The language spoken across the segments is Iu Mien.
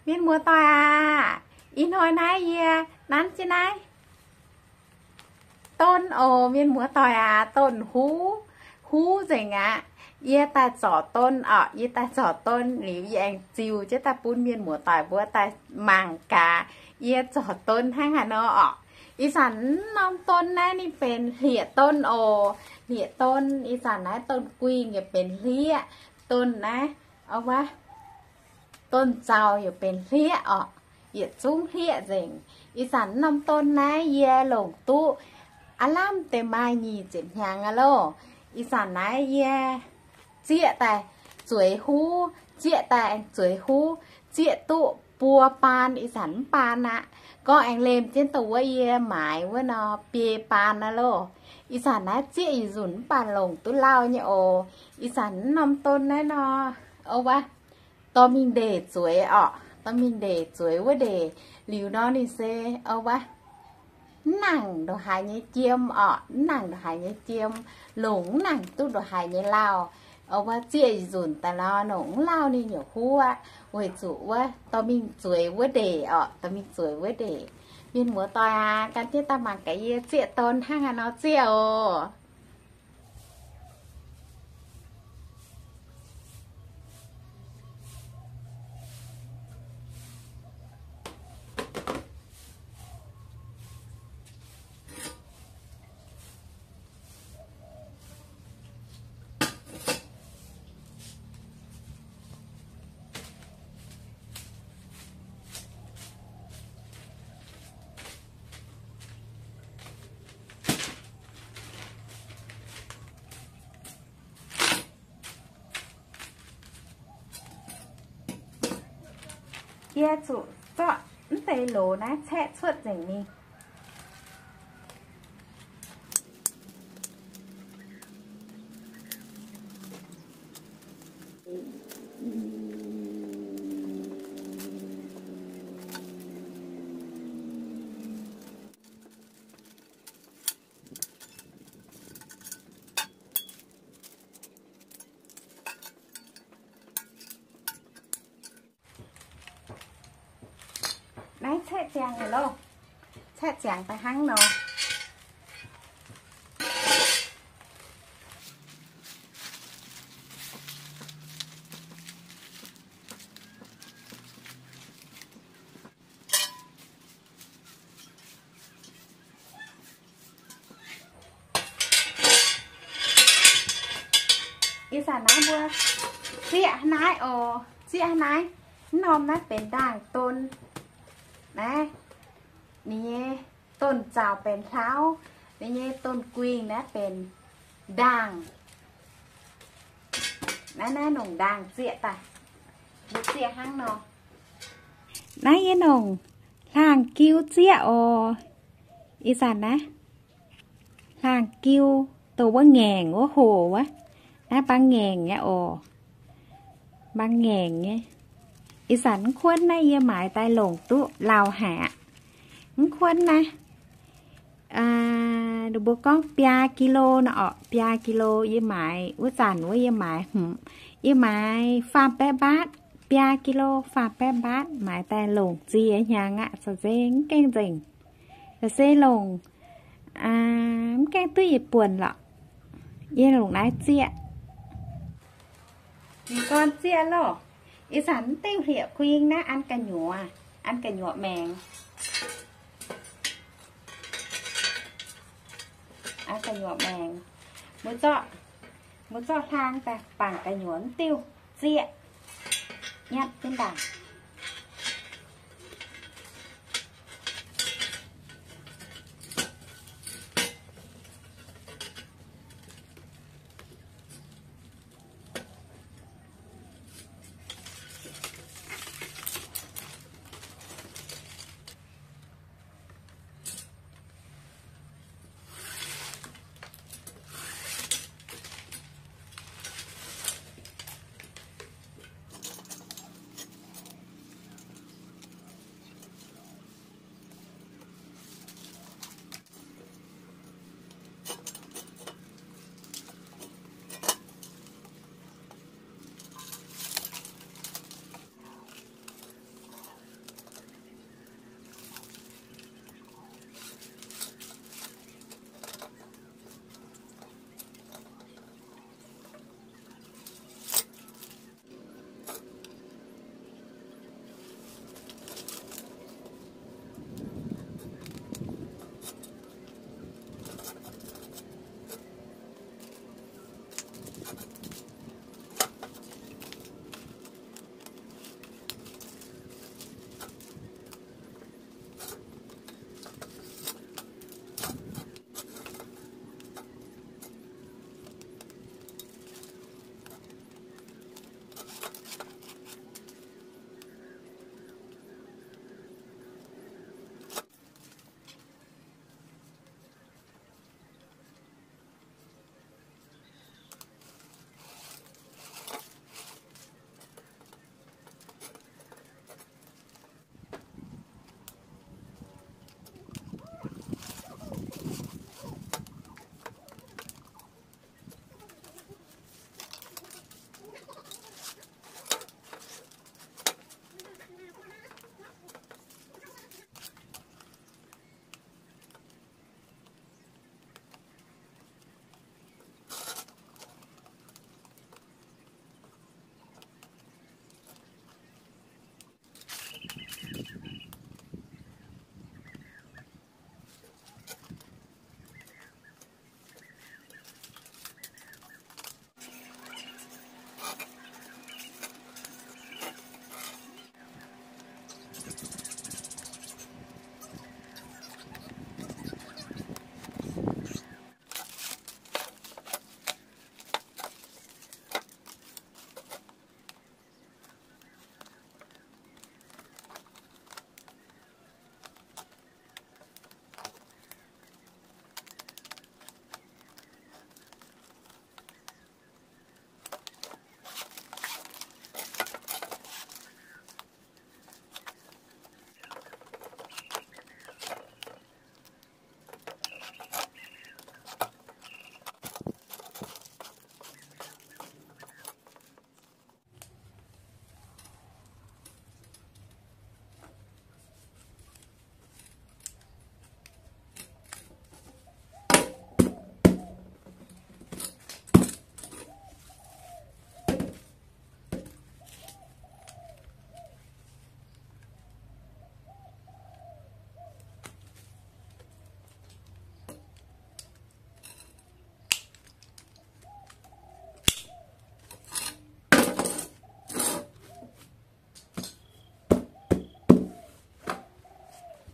Mienh muoz-doic aac, ih hnoi naaiv yie nanv jienv naaiv don oc. Mienh muoz-doic aac, don huv, huv nzengc aqv. Yie daaih zorc don oc. Yie daaih zorc don liuz, yie aengx ziux jienv daaih bun mienh muoz-doic mbuo daaih mangc gaax yie zorc don hnangv haaix nor oc. Ih zanc norm don naaiv ninh benx hlieqv-don oc. Hlieqv-don, ih zanc naaiv don guingh yaac benx hlieqv-don naaiv, wuov, don zaux yaac benx hlieqv oc. Yietc zungv hlieqv nzengc. Ih zanc norm don naaiv yie longc duqv aav lamh deix maaih nyic ziepc hnyangx aqv loh. Ih zanc naaiv yie zieqv daaih zueiz huv, zieqv daaih zueiz huv, zieqv duqv buo baan, ih zanc mv baan aqv. Gorngv aengx lemh jienv dongh wuov yie maaiz wuov nor biei baan aqv loh. Ih zanc naaiv zieqv yietc nzunc mv baac longc duqv lauh nyei oc. Ih zanc norm don naaiv nor, o wuov, dorh mingh ndeic zueiz oc. Dorh mingh ndeic zueiz wuov ndeic liuz nor ninh se, o wuov, mv nangc ndongc haaix nyei jiem oc. Mv nangc ndongc haaix nyei jiem, longc mv nangc duqv ndongc haaix nyei lauh. O wuov, zieqv yietc nzunc daaih nor longc mv lauh ninh yaac huv aqv. Weic zuqc wuov dorh mingh zueiz wuov ndeic oc. Dorh mingh zueiz wuov ndeic. Mienh muoz-doic aac, gan jienv daaih mangc gaax yie zieqv don hnangv haaix nor zieqv oc. Yie zuqc zorqv mv deix loz naaiv caeqv cuotv nzengc mingh. Naaiv caeqv ziangx loh. Caeqv ziangx daaih hnangv nor. Ih zanc naaiv mbuo zieqv naaiv oc. Zieqv naaiv, mv norm naaiv benx ndaangh don. Naaiv ninh nyei don zaux benx hlauv, ninh nyei don guingh naaiv benx ndaangh. Naaiv, naaiv nongc ndaangh zieqv daaih. Mbuo zieqv hnangv nor. Naaiv yie nongc hlaang-giu zieqv oc. Ih zanc naaiv hlaang-giu, dongh wuov ngaengc wuov hoc wuov. Naaiv mbaang ngaengc nyei oc. Mbaang ngaengc nyei. Ih zanc mv kuonv naaiv yie maaiz daaih longc duqv lauh haic aqv. Mv kuonv naaiv, ninh mbuo gorngv biaa kilo nor orqc, biaa kilo yie maaiz wuov zanc wuov yie maaiz hmz, yie maaiz faam baeqv mbaatv, biaa kilo faam baeqv mbaatv, maaiz daaih longc ziex hnyangx aqv, za'gengh mv gaengh nzengc. Se longc mv gaengh duqv yietc buonc lorqc. Yie longc naaiv zieqv. Ninh gorn zieqv loh. Ih zanc mv diuh hlieqv-kuing naaiv an gu'nyuoz, an gu'nyuoz maengx. An gu'nyuoz maengx. Mbuo zorqv, mbuo zorqv hlang daaih bangc gu'nyuoz mv diuh zieqv nyatv jienv ndaangc.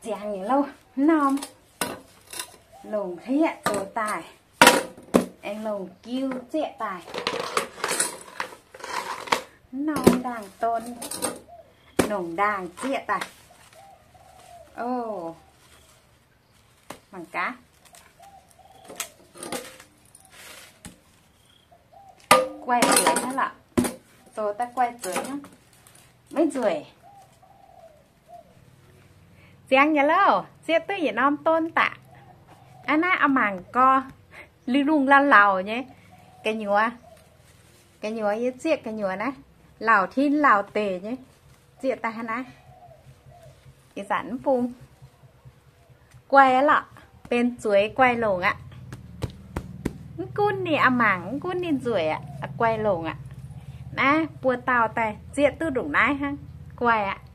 Ziangx nyei lauh, norm longc hlieqv zoux daaih, aengx longc jiu zieqv daaih. Norm ndaangh don, longc ndaangh zieqv daaih. O, mangc gaax. Guaih zueiz hnangv lorqc. Zoux daaih guaih zueiz hnangv. Maiv nzueic. Ziangx nyei lauh, zieqv duqv yietc norm don daaih. Aa, naaiv a'mangc gorx, liuz lungh lauh lauh nyei. Gu'nyuoz, gu'nyuoz yie zieqv gu'nyuoz naaiv, lauh tin lauh deic nyei. Zieqv daaih hnangv naaiv, ih zanc mv bung guaih aqv lorqc, benx zueiz guaih longc aqv. Mv gunv ninh a'mangc, mv gunv ninh nzueic aqv, guaih longc aqv. Naaiv buo dauh daaih zieqv duqv ndongc naaiv hnangv, guaih aqv.